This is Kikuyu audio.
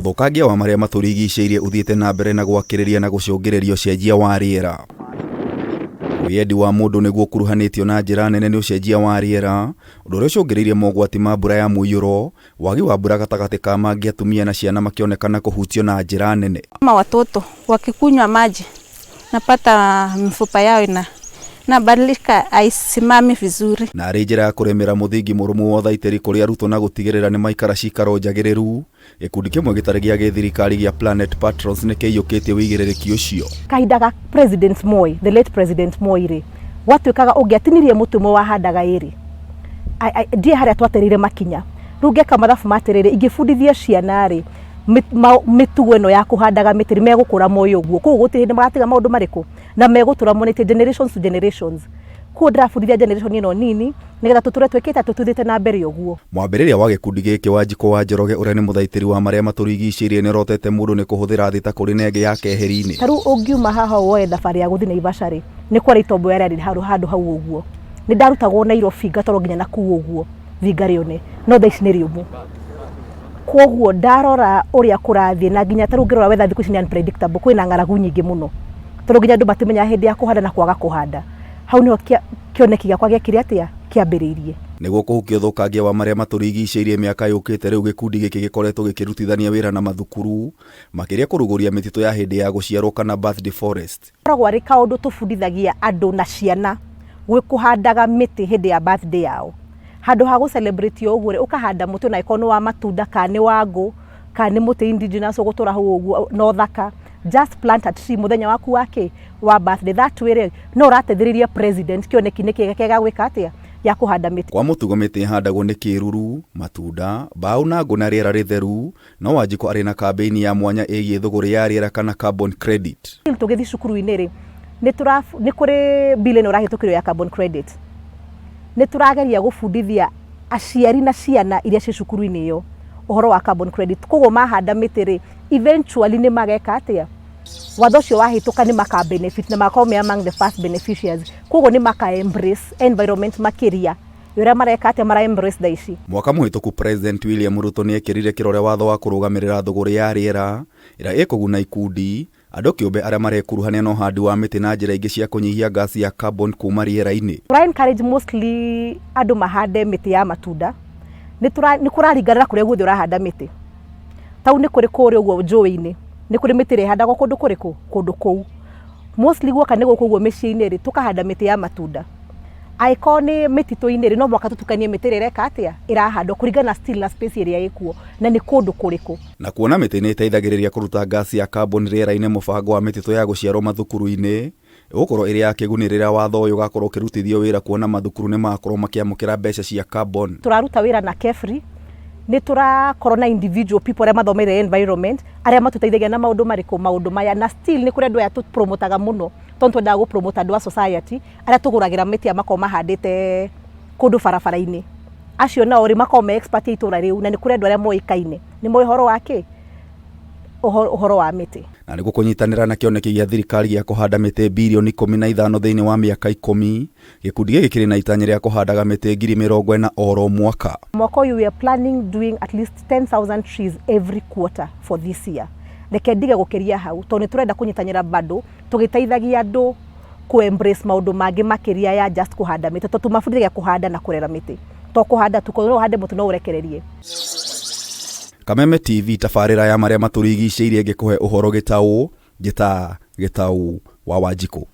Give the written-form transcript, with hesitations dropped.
Ũthũkangia wa marĩa matũrigicĩirie ũthiĩte na mbere na gwakĩrĩria na gũcũngĩrĩria ũcenjia wa rĩera. Wĩyendi wa mũndũ nĩguo ũkuruhanĩtio na njĩra nene nĩ ũcenjia wa rĩera, ũndũ ũrĩa ũcũngĩrĩirie mogwati ma mbura ya mũiyũro, wagi wa mbura gatagatĩ ka mangĩ atumia na ciana makĩonekana kũhutio na njĩra nene. Kama watoto wakikunywa maji napata mifupa yao ina inabadilika, haisimami vizuri. Na arĩ njĩra ya kũrĩmĩra mũthingi mũrũmu wa ũthaitĩri kũrĩ arutwo na gũtigĩrĩra nĩ maikara cikaro njagĩrĩru, gĩkundi kĩmwe gĩtarĩ gĩa gĩthirikari gĩa Planet Patrons nĩ kĩiyũkĩtie ũigĩrĩrĩki ũcio. Kahinda ga President Moi, the late President Moi rĩ, gwatuĩkaga ũngĩatinirie mũtĩ ũmwe wahandaga ĩrĩ. Ndiĩ harĩa twatereire makinya. Rĩu ngeka mathabu ma atĩrĩrĩ, ingĩbundithia ciana rĩ, mĩtugo ĩno ya kũhandaga mĩtĩ rĩ, megũkũra moĩ ũguo. Koguo gũtirĩ hĩndĩ magatiga maũndũ marĩkũ? Na megũtũra monete generations to generations. Koguo ndĩrabundithia generation ĩno nini, nĩgetha tũtũre twĩkĩte atĩ tũthiĩte na mbere ũguo. Mwambĩrĩria wa gĩkundi gĩkĩ Wanjikũ wa Njoroge ũrĩa nĩ mũthaitĩri wa marĩa matũrigicĩirie nĩorotete mũndũ nĩ kũhũthĩra thĩ ta kũrĩ na ĩngĩ ya keheri-inĩ. Ta rĩu ũngiuma haha woe thabarĩ ya gũthiĩ Naivasha rĩ, nĩ kwarĩ itomboya rĩarĩ handũ hau ũguo. Nĩ ndarutagwo Nairobi ngatwarwo nginya nakũu ũguo Thinga rĩone, no thaa ici nĩ rĩũmũ. Koguo ndarora ũrĩa kũrathiĩ na nginya ta rĩu ũngĩrora weather thikũ ici nĩ unpredictable, kwĩna ng'aragu nyingĩ mũno. Tondũ nginya andũ matimenyaga hĩndĩ ya kũhanda na kwaga kũhanda. Hau nĩho kĩoneki gĩakwa gĩekire atĩa? Kĩambĩrĩirie. Nĩguo kũhukia ũthũkangia wa marĩa matũrigicĩirie mĩaka yũkĩte rĩu gĩkundi gĩkĩ gĩkoretwo gĩkĩrutithania wĩra na mathukuru, makĩria kũrugũria mĩtitũ ya hĩndĩ ya gũciarwo kana birthday forest. Gakoragwo arĩ kaũndũ tũbundithagia andũ na ciana kũhandaga mĩtĩ hĩndĩ ya birthday yao. Handũ ha gũ celebrate o ũguo rĩ, ũkahanda mũtĩ ona angĩkorwo nĩ wa matunda kana nĩ wa ngũ kana nĩ mũtĩ indigenous ũgũtũra hau ũguo na ũthaka. Just plant a tree mũthenya waku wa kĩ? Wa birthday. That way rĩ, no ũrateithĩrĩria president kĩoneki-inĩ gĩake gĩa gwĩka atĩa? Gĩa kũhanda mĩtĩ. Kwa mũtugo mĩtĩ ĩhandagwo nĩ kĩruru, matunda, mbaũ na ngũ na rĩera rĩtheru, No Wanjikũ arĩ na kambĩini ya mwanya ĩgiĩ thũgũrĩ ya rĩera kana carbon credit. Tũgĩthiĩ cukuru-inĩ rĩ, nĩ kũrĩ bill ĩno ĩrahĩtũkirio ya carbon credit. Nĩ tũrageria gũbundithia aciari na ciana iria ciĩ cukuru-inĩ ĩyo ũhoro wa carbon credit. Koguo mahanda mĩtĩ rĩ, eventually nĩ mageka atĩa? Watho ũcio wahĩtũka nĩ maka benefit na magakorwo me among the first beneficiaries. Koguo nĩ maka embrace environment makĩria. Ũrĩa mareka atĩa mara embrace thaa ici. Mwaka mũhĩtũku President William Ruto nĩ ekĩrire kĩrore watho wa kũrũgamĩrĩra thũgũrĩ ya rĩera ĩrĩa ĩkũguna ikundi, andũ kĩũmbe arĩa marekuruhania na ũhandi wa mĩtĩ na njĩra ingĩ cia kũnyihia ngasi ya carbon kuma rĩera-inĩ. Tũra encourage mostly andũ mahande mĩtĩ ya matunda. Nĩ kũraringana na kũrĩa guothe ũrahanda mĩtĩ. Ta rĩu nĩ kũrĩ kũrĩa ũguo njũĩ-inĩ, nĩ kũrĩ mĩtĩ ĩrĩa ĩhandagwo kũndũ kũrĩkũ? Kũndũ kũu. Mostly guoka nĩ gũkũ ũguo mĩciĩ-inĩ rĩ, tũkahanda mĩtĩ ya matunda. Angĩkorwo nĩ mĩtitũ-inĩ rĩ, no mũhaka tũtukanie mĩtĩ ĩrĩa ĩreka atĩa? Ĩrahandwo kũringana na still na space ĩrĩa ĩkuo na nĩ kũndũ kũrĩkũ. Na kuona mĩtĩ nĩ ĩteithagĩrĩria kũruta ngasi ya carbon rĩera-inĩ mũbango wa mĩtitũ ya gũciarwo mathukuru-inĩ ĩgũkorwo ĩrĩ ya kĩguni rĩrĩa watho ũyũ ũgakorwo ũkĩrutithio wĩra kuona mathukuru nĩ magakorwo makĩamũkĩra mbeca cia carbon. Tũraruta wĩra na KEFRI, nĩ tũrakorwo na individual people arĩa mathomeire environment, arĩa matũteithagia na maũndũ marĩkũ? Maũndũ maya. Na still nĩ kũrĩ andũ aya tũ promote aga mũno tondũ twendaga gũ promote andũ a society, arĩa tũgũragĩra mĩtĩ ĩrĩa makoragwo mahandĩte kũndũ barabara-inĩ. Acio nao rĩ, makoragwo me expert a itũra rĩu na nĩ kũrĩ andũ arĩa moĩkaine, nĩ moĩ ũhoro wa kĩ? Ũhoro wa mĩtĩ. Na nĩguo kũnyitanĩra na kĩoneki gĩa thirikari gĩa kũhanda mĩtĩ birioni 15 thĩinĩ wa mĩaka 10, gĩkundi gĩkĩ kĩrĩ na itanya rĩa kũhandaga mĩtĩ 40,000 oro mwaka. Mwaka ũyũ we are planning doing at least 10,000 trees every quarter for this year. Reke ndige gũkĩria hau tondũ nĩ tũrenda kũnyitanĩra bado tũgĩteithagia andũ kũ embrace maũndũ mangĩ makĩria ya just kũhanda mĩtĩ tondũ tũmabundithagia kũhanda na kũrera mĩtĩ to kũhanda tu no ũhande mũtĩ no ũrekererie. Kameme TV tabarĩra ya marĩa matũrigicĩirie ĩngĩkũhe ũhoro gĩtaũ, njĩta Gĩtaũ wa Wanjikũ.